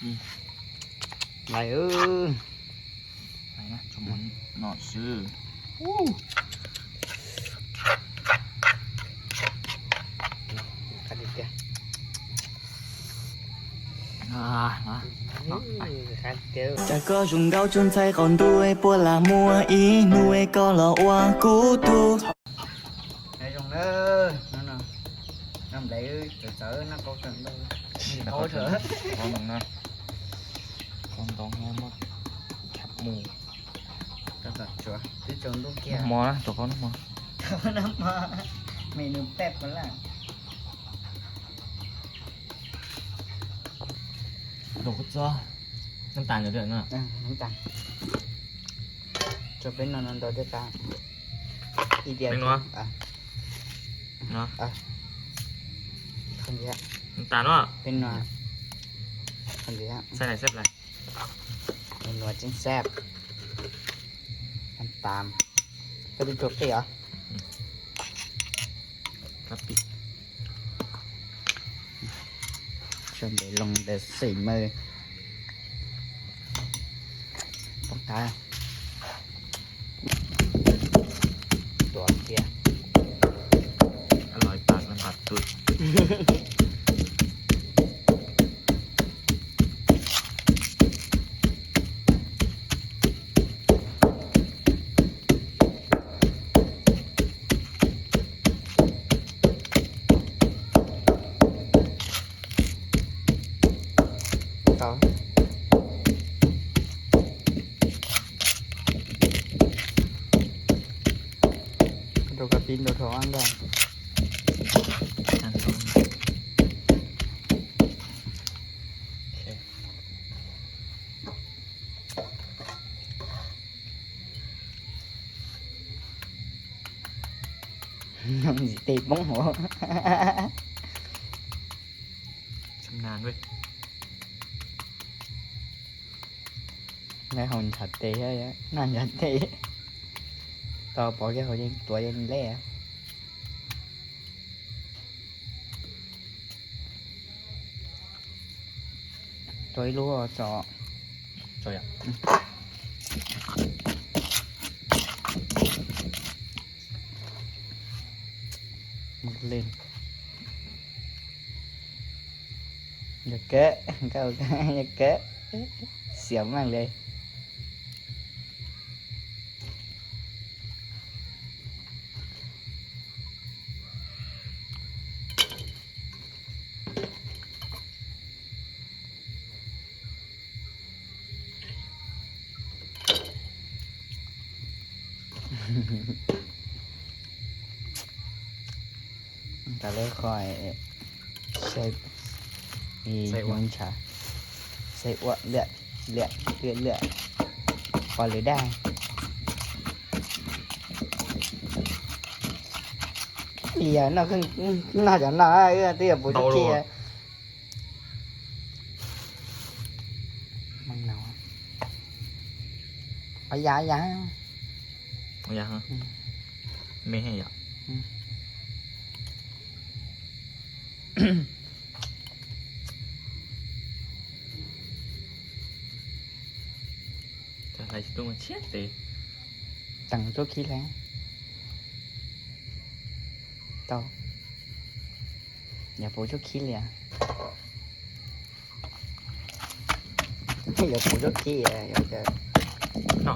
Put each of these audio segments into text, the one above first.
Lais, tso mov no xwb. Cas koj zoo nkauj tsuas ntxhais qaum ntuj puas lam muaj ib hnub es koj los ua kuv tug. Zoo na, noj nplej txawv txawv noj qab tawm ntau. Koj ntoo muab khab mus. Twb tsaus ntuj kiag. Mov na, tus qaub noj mov. Menu peb puas laj. Tus qaub txob. Nab tas ntawd no. Nab tas. Tso peb no no ntau thiab tas. Ib diav no. Nab tas no. Peb no. Xab lais xab lais. Nws nua tseem sab. Nab tas. Koj twb tsuag peb os. Tso ntev loo ntawd xim mawj. Poob qab. Tuav kiag. Los pas pas tus. Tau. Rau koj pib nrau rau ob nkaj. Noj ntxiv tes poob hauv. Noj haus ntshav tes, noj ntshav tes. Tau pov kiag hauv yeej tuav yeej lej. Rau ib lub tso. Tso yom. Mus li. Yog kawg, nkauj yog kawg. Xiam meej li. Tas lawv qhov saib ua ntshav, saib ua lwm, lwm, lwm, lwm, qhov lwm daj. Yog noj, noj cov no twb yog puv tsuj khib. Ua yam, ua yam. Me yom. Hlais tsis tu mas tshiab tes. Teem tsuab khib hlais. Tau. Yog puv tsuab khib li. Yog puv tsuab khib, no.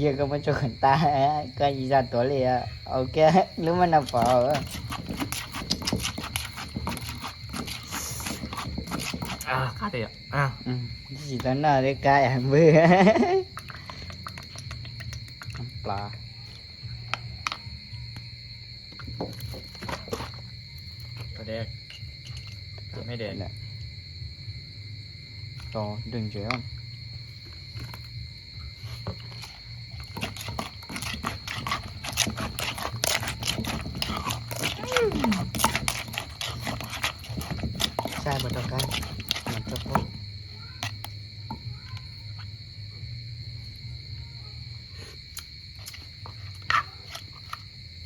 Yog koj muab tso kom tas, koj tsis txhob tuav li, ua kiag lub maj no pov. Tsis tau noj li kab npwg. Plas. Tso dwg ntses. Saib puas rau qab, mam rau qaub.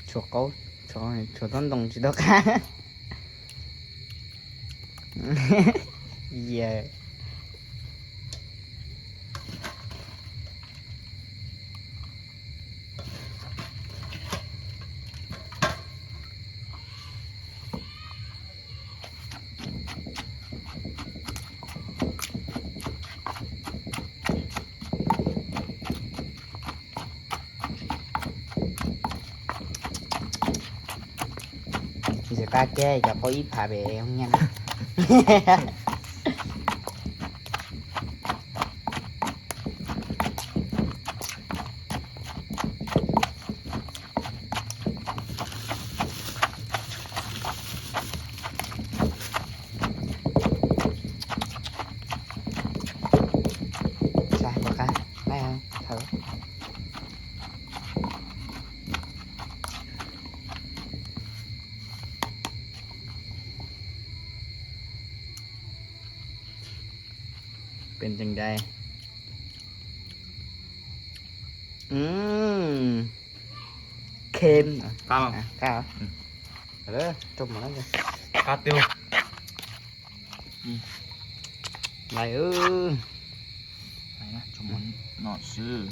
Tshuav qaub, tshuav, tshuav tsob ntoo tsis tau qab. Yawg. Ntxim qab tiag, cov qaub ib phav pem nyiaj na. Saib puas qab, qab, thawb. Peb nteeg dai. Kem. Qab, rau mov, qab tiag. Lais, tso mov no xwb.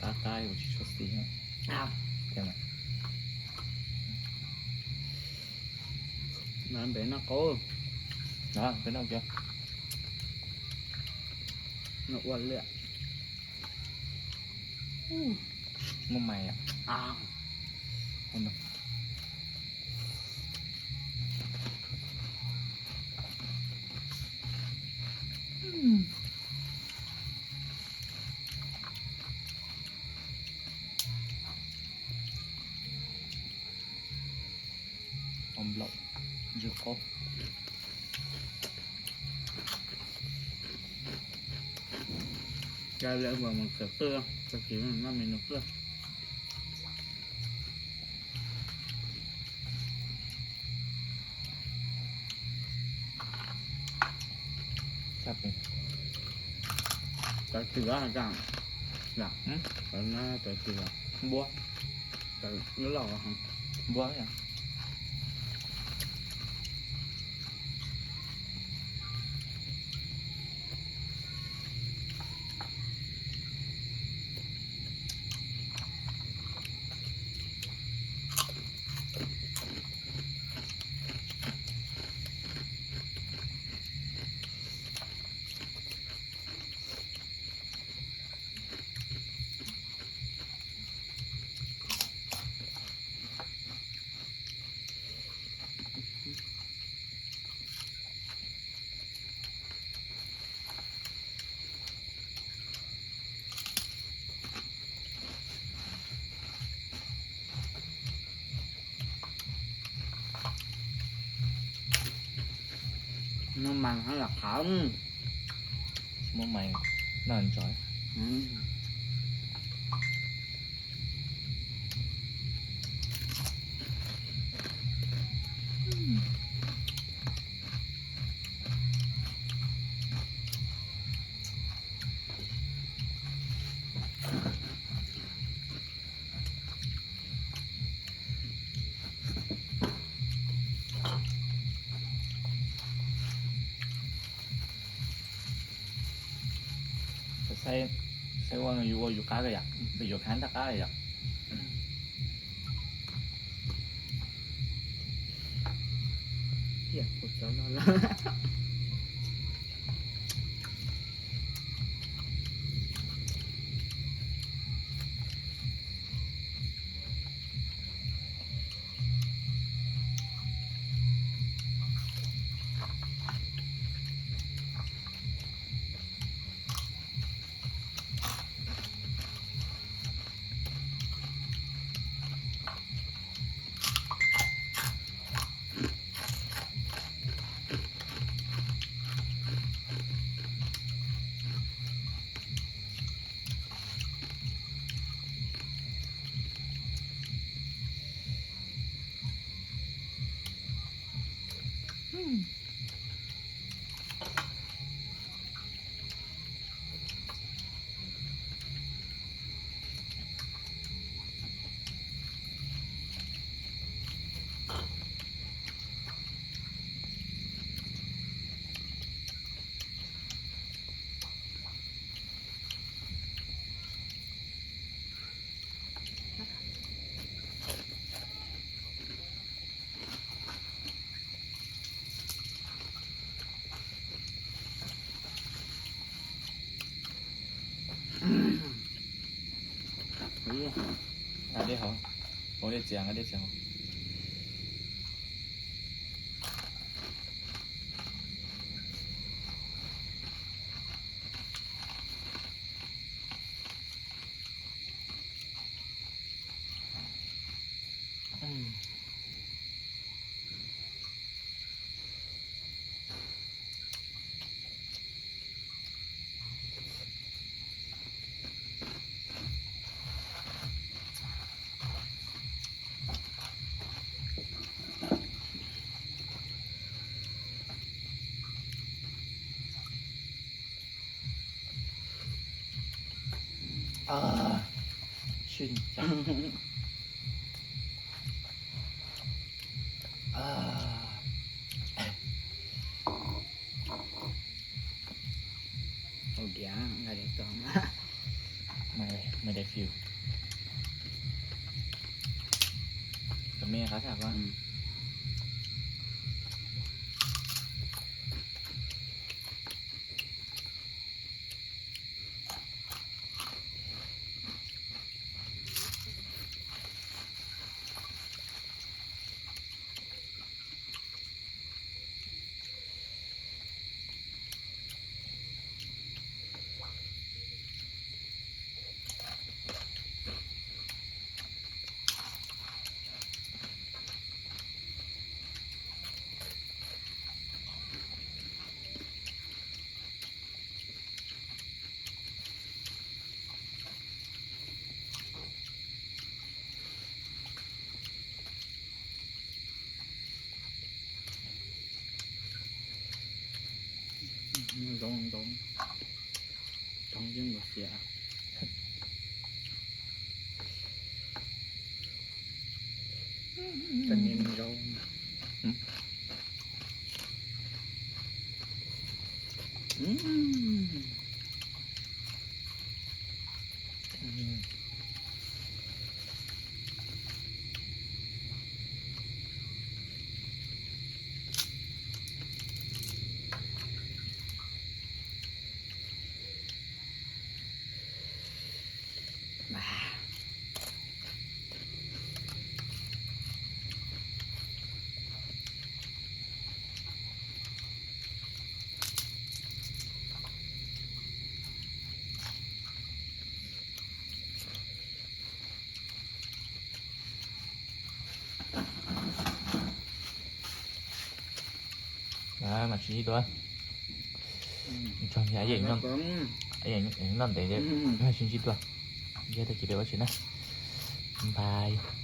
Qab qab, tsis tshua xis. Npem noj qaub. Noj ua lwm. Muaj mais. Ua nplaum, ntsuag qaub. Cov lawv uas mus kawm qwj, tag kis noj menu qwj. Cov twm los, cov twm los, npua, loj loj, npua. Muaj mais no lam qhav. Tsis muaj mais noj ntsos. Saib, saib ua yus ua yus qab yom, yuav khab nrog qab yom. Nqa dej hauv, hauv dej txias, nqa dej txias hauv. Ua diav nqa li tau. Maiv dai fiu. Cov me qab tham ko. Zoo zoo, thoob yeej mus xiam. Cov niag zoo. Mas sib ntsib dua. Tso, yeej noj ntev, sib ntsib dua. Yog tag kis peb ua tsev na. Bye.